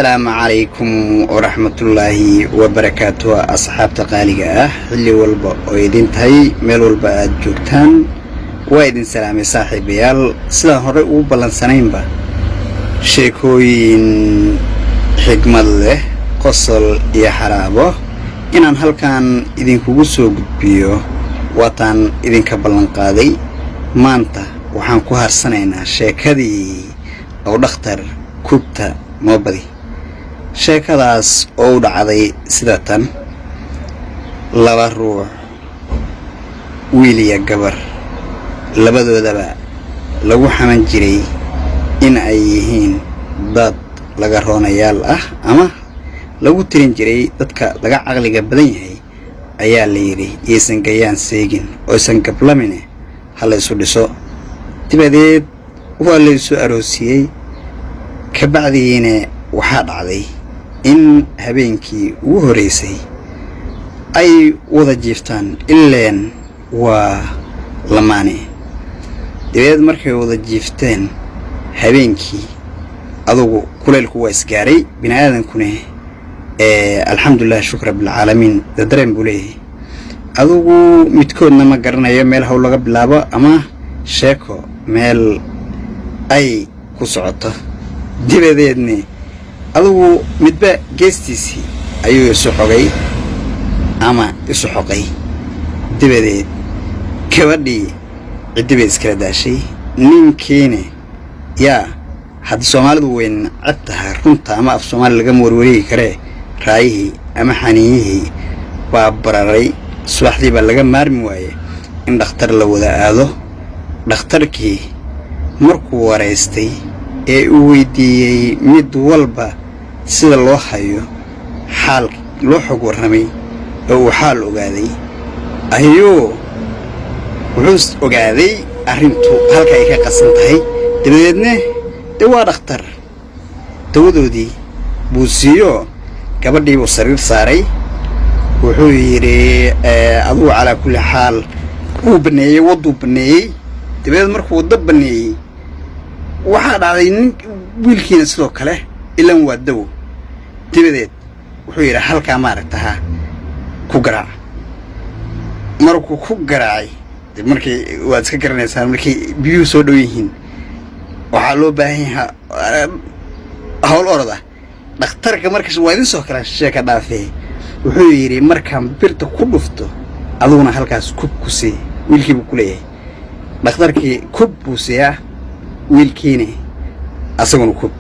Asalaamu calaykum waraxmatullaahi wabarakaatu, asxaabta qaaliga ah. Xilli walba oo idin tahay, meel walba aad joogtaan, waa idin salaamay, saaxiibayaal. Sidaan horey ugu ballansanaynba, sheekooyin xigmad leh, qosol iyo xaraabo inaan halkan idinkugu soo gudbiyo waataan idinka ballanqaaday. Maanta waxaan ku harsanaynaa sheekadii "Ow dhakhtar, kubta noo badi". Sheekadaas oo u dhacday sida tan: laba ruux, wiil iyo gabar, labadoodaba lagu xaman jiray in ay yihiin dad laga roonayaal ah ama lagu tirin jiray dadka laga caqliga badan yahay, ayaa la yidhi yaysan gayaan seegin oysan gablamine, ha la isu dhiso. Dabadeed waa la isu aroosiyey. Kabacdiina waxaa dhacday in habeenkii ugu horreysay ay wada jiiftaan, ileen waa lamaane. Dabadeed markay wada jiifteen habeenkii, adugu kulaylku waa isgaaray. Bini aadankuna, alxamdulilah, shukr rabbilcaalamiin, dadareen buu leeyahay. Adugu midkoodna ma garanayo meel hawl laga bilaabo ama sheeko meel ay ku socoto. Dabadeedna adugu midba geestiisii ayuu isu xogay ama isu xoqay. Dabadeed gabadhii ciddi bay iskala daashay, ninkiina yaa hadda Soomaalidu way nacab tahay runta ama af Soomaali lagama warwareegi karee, raayihii ama xaniiyihii baa bararay. Subaxdii baa laga maarmi waaye in dhakhtar la wada aado. Dhakhtarkii markuu waraystay ee uu weydiiyey mid walba sida loo hayo xaal, loo xog warramay oo uu xaal ogaaday, ayuu wuxuu ogaaday arrintu halka ay ka qasan tahay. Dabadeedna dee waa dhakhtar, dawadoodii buu siiyo, gabadhii buu sariir saaray. Wuxuu yidhi adugu calaa kulli xaal wuu baneeyey, wadduu baneeyey. Dabadeed markuu waddo baneeyey, waxaa dhacday nin wiilkiina sidoo kale, ilan waa dawo. Dabadeed wuxuu yidhi halkaa maaragtaha ku garaac. Markuu ku garaacay, markii waad iska garanaysaan, markay biyuhu soo dhow yihiin waxaa loo baahan yahaa hawl orod ah. Dhakhtarka markas waa idin soo kala sheeka dhaafee, wuxuu yidhi markaan birta ku dhufto, aduguna halkaas kub ku sii. Wiilkii buu ku leeyahay. Dhakhtarkii kub buu siiyaa, wiilkiina asaguna kub.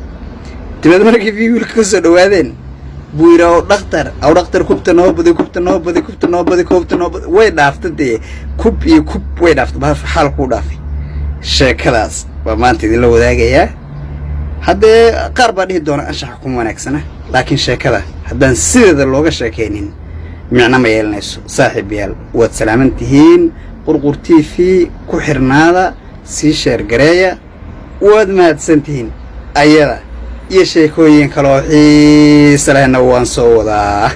Dabeed markii bi wiilka ka soo dhawaadeen buu yidhi, "Aw dhakhtar, aw dhakhtar, kubta noo badi, kubta noo badi, kubta noo badi, kubta noo badi." Way dhaafta dee, kub iyo kub way dhaaftay, bahashu xaal kuu dhaafay. Sheekadaas baa maanta idinla wadaagayaa. Haddee qaar baa dhihi doona anshaxa kuma wanaagsana, laakiin sheekada haddaan sideeda looga sheekaynin micno ma yeelanayso. Saaxiib yaal, waad salaaman tihiin. Qurqur TV ku xirnaada, sii share gareeya. Waad mahadsan tihiin. Ayada iyo sheekooyin kaloo xiisa lehna waan soo wadaa.